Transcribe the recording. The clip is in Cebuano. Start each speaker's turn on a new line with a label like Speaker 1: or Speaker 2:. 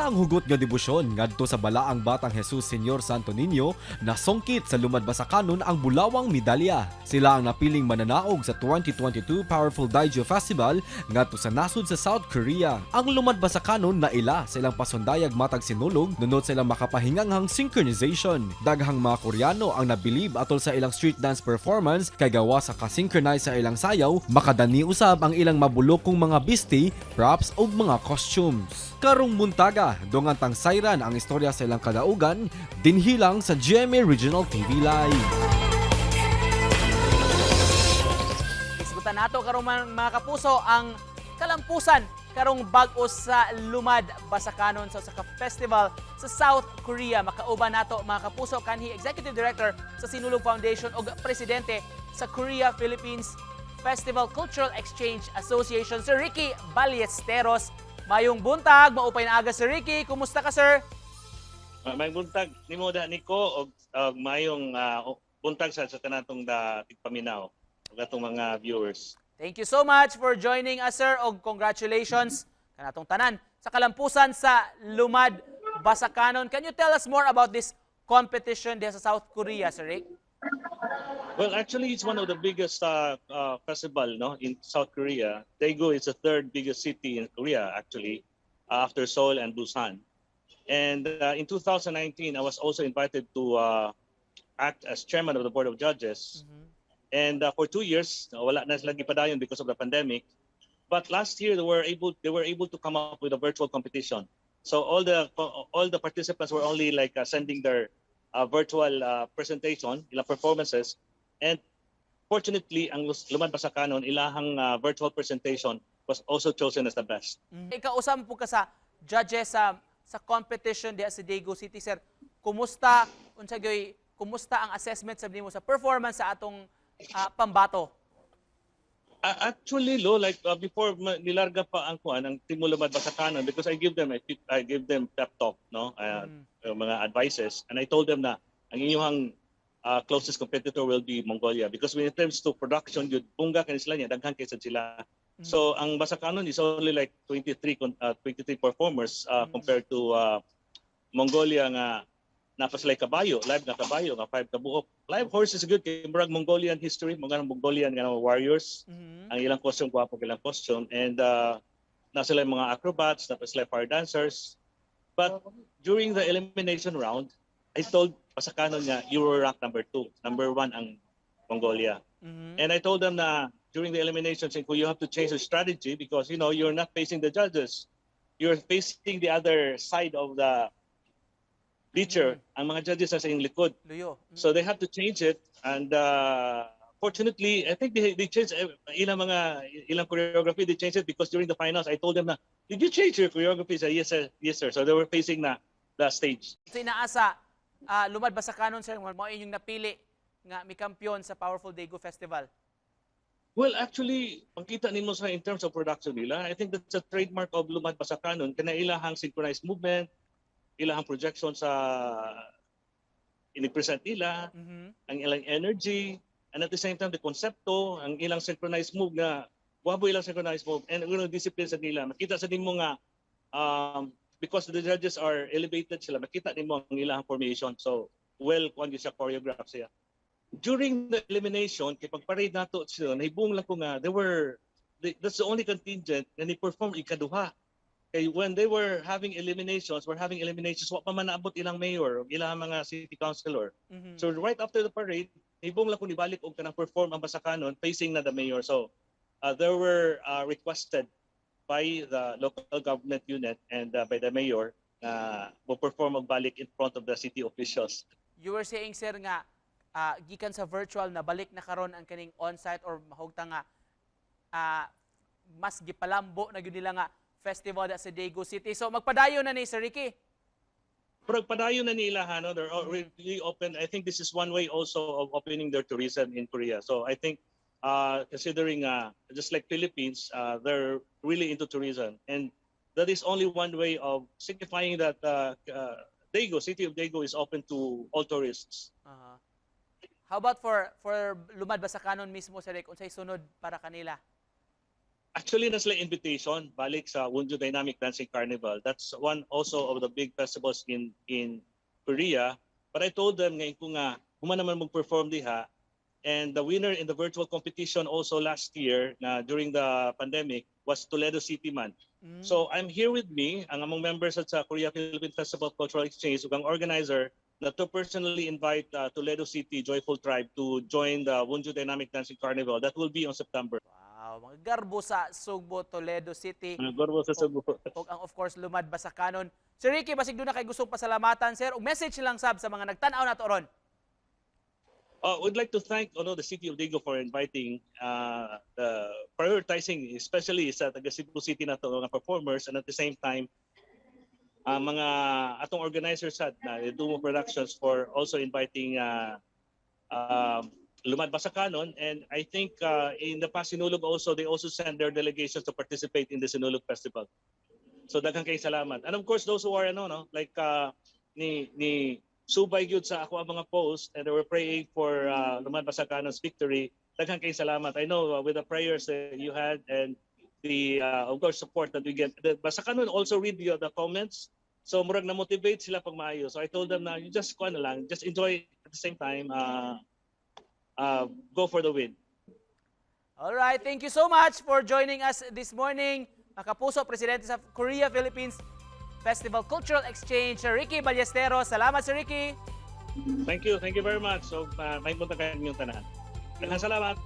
Speaker 1: Ang hugot nga debosyon ngadto sa Balaang Batang Jesus Señor Santo Niño, nasungkit sa Lumad Basakanon ang bulawang medalya. Sila ang napiling mananaog sa 2022 Powerful Daigyu Festival ngadto sa nasod sa South Korea. Ang Lumad Basakanon na ila sa ilang pasundayag matag Sinulog nunot sa ilang makapahinganghang synchronization. Daghang mga Koreano ang nabilib atol sa ilang street dance performance kay gawa sa kasynchronize sa ilang sayaw, makadani usab ang ilang mabulokong mga bisti, props ug mga costumes. Karong buntaga, dungan tang sayran ang istorya sa ilang kadaugan, dinhi lang sa GMA Regional TV Live.
Speaker 2: Isgutan nato karong mga kapuso ang kalampusan karong bag-o sa Lumad Basakanon sa usa ka festival sa South Korea. Makauban nato, mga kapuso, kanhi Executive Director sa Sinulog Foundation ug presidente sa Korea Philippines Festival Cultural Exchange Association, Sir Ricky Ballesteros. Mayong buntag, maupay na aga, Sir Ricky. Kumusta ka, sir?
Speaker 3: May buntag nimo da, Nico, og mayong buntag sa kanatong da tigpaminaw ug atong mga viewers.
Speaker 2: Thank you so much for joining us, sir. Og congratulations kanatong tanan sa kalampusan sa Lumad Basakanon. Can you tell us more about this competition diha sa South Korea, Sir Rick?
Speaker 3: Well, actually, it's one of the biggest festival, no, in South Korea. Daegu is the third biggest city in Korea, actually, after Seoul and Busan. And in 2019, I was also invited to act as chairman of the board of judges. And for 2 years, wala na sila gipadayon because of the pandemic. But last year, they were able to come up with a virtual competition. So all the participants were only like sending their virtual presentation, ilang performances. And fortunately, ang Lumad Basakanon, ilahang virtual presentation was also chosen as the best.
Speaker 2: Ikaw usa po ka sa judges sa competition diha sa Daegu City, sir. Kumusta unsa gyoy kumusta ang assessment sa nimo sa performance sa atong pambato?
Speaker 3: Actually, lo, like before nilarga pa ang kuan ang Team Lumad Basakanon, because I give them pep talk, no? Mga advices, and I told them na ang inyong closest competitor will be Mongolia because when it comes to production, yun bungga kani sila niya, daghan kaysa sila. So ang Basakanon is only like 23 performers compared to Mongolia nga naa pa sila kabayo, live nga kabayo nga five kabuok. Live horse is good kay murag Mongolian history, mga Mongolian nga mga warriors. Ang ilang costume, gwapo ilang costume, and naa sila yung mga acrobats, naa pa sila fire dancers. But during the elimination round, I told Basakanon nga, "You were ranked number two. Number one ang Mongolia." And I told them na during the elimination, say, "You have to change your strategy because you're not facing the judges. You're facing the other side of the bleacher. Ang mga judges sa inyong likod."
Speaker 2: Luyo.
Speaker 3: So they have to change it, and fortunately, I think they changed ilang mga ilang choreography, they changed it because during the finals I told them na, "Did you change your choreography?" Say, "Yes, sir. Yes, sir." So they were facing na the stage.
Speaker 2: So inaasa Lumad Basakanon, sir, mao inyong napili nga mikampiyon sa Powerful Daegu Festival.
Speaker 3: Well, actually, pagkita nimo sa in terms of production nila, I think that's a trademark of Lumad Basakanon kana ilahang synchronized movement, ilahang projection sa ini-present nila, ang ilang energy, and at the same time the konsepto, ang ilang synchronized move nga guwapo ilang synchronized move and ilang discipline sa nila. Makita sa nimo nga because the judges are elevated sila, makita nimo ang ilang formation. So well kuan gyud siya, choreograph siya. During the elimination, kay pag-parade nato sila, nahibong lang ko nga that's the only contingent na ni perform ikaduha. Kay when they were having eliminations, were having eliminations, wa pa man naabot ilang mayor o ilang mga city councilor. So right after the parade, hibong lang ko nibalik og kanang perform ang Basakanon facing na the mayor. So they were requested by the local government unit and by the mayor na mo perform og balik in front of the city officials.
Speaker 2: You were saying, sir, nga gikan sa virtual na balik na karon ang kaning on-site or mahugta nga mas gipalambo na gyud nila nga festival sa Daegu City. So magpadayon na ni Sir Ricky.
Speaker 3: Pero padayon na nila ha, no, they're already open. I think this is one way also of opening their tourism in Korea. So I think considering just like Philippines, they're really into tourism, and that is only one way of signifying that Daegu, city of Daegu, is open to all tourists.
Speaker 2: How about for Lumad Basakanon mismo, Sir Rick? Unsay sunod para kanila?
Speaker 3: Actually, naa sila invitation balik sa Wonju Dynamic Dancing Carnival. That's one also of the big festivals in Korea. But I told them ngayon ko nga, human naman mag-perform diha. And the winner in the virtual competition also last year na during the pandemic was Toledo City man. So I'm here with me, ang among members at sa Korea Philippine Festival of Cultural Exchange ug ang organizer na to personally invite Toledo City Joyful Tribe to join the Wonju Dynamic Dancing Carnival. That will be on September.
Speaker 2: Wow, mga garbo sa Sugbo, Toledo City.
Speaker 3: Mga garbo sa Sugbo.
Speaker 2: Ug ang, of course, Lumad Basakanon. Sir Ricky, basig duna kay gustong pasalamatan, sir. Ug message lang sab sa mga nagtan-aw nato ron.
Speaker 3: We'd like to thank ano, the City of Digos for inviting, the prioritizing especially sa taga Cebu City na to mga performers and at the same time mga atong organizers sa na Dumo Productions for also inviting Lumad Basakanon. And I think in the past Sinulog also, they also send their delegations to participate in the Sinulog Festival. So daghang kay salamat. And of course those who are ano, no, like ni subay gyud sa ako ang mga post and they were praying for Lumad Basakanon's victory. Daghang kay salamat. I know with the prayers that you had and the of course support that we get. The Basakanon also read the comments. So murag na motivate sila pag maayo. So I told them na you just kuan na lang, just enjoy at the same time, go for the win.
Speaker 2: All right, thank you so much for joining us this morning. Mga kapuso, Presidente sa Korea Philippines Festival Cultural Exchange, Sir Ricky Ballesteros. Salamat, Sir Ricky.
Speaker 3: Thank you. Thank you very much. So may punta kayo inyong tanan. Daghang salamat.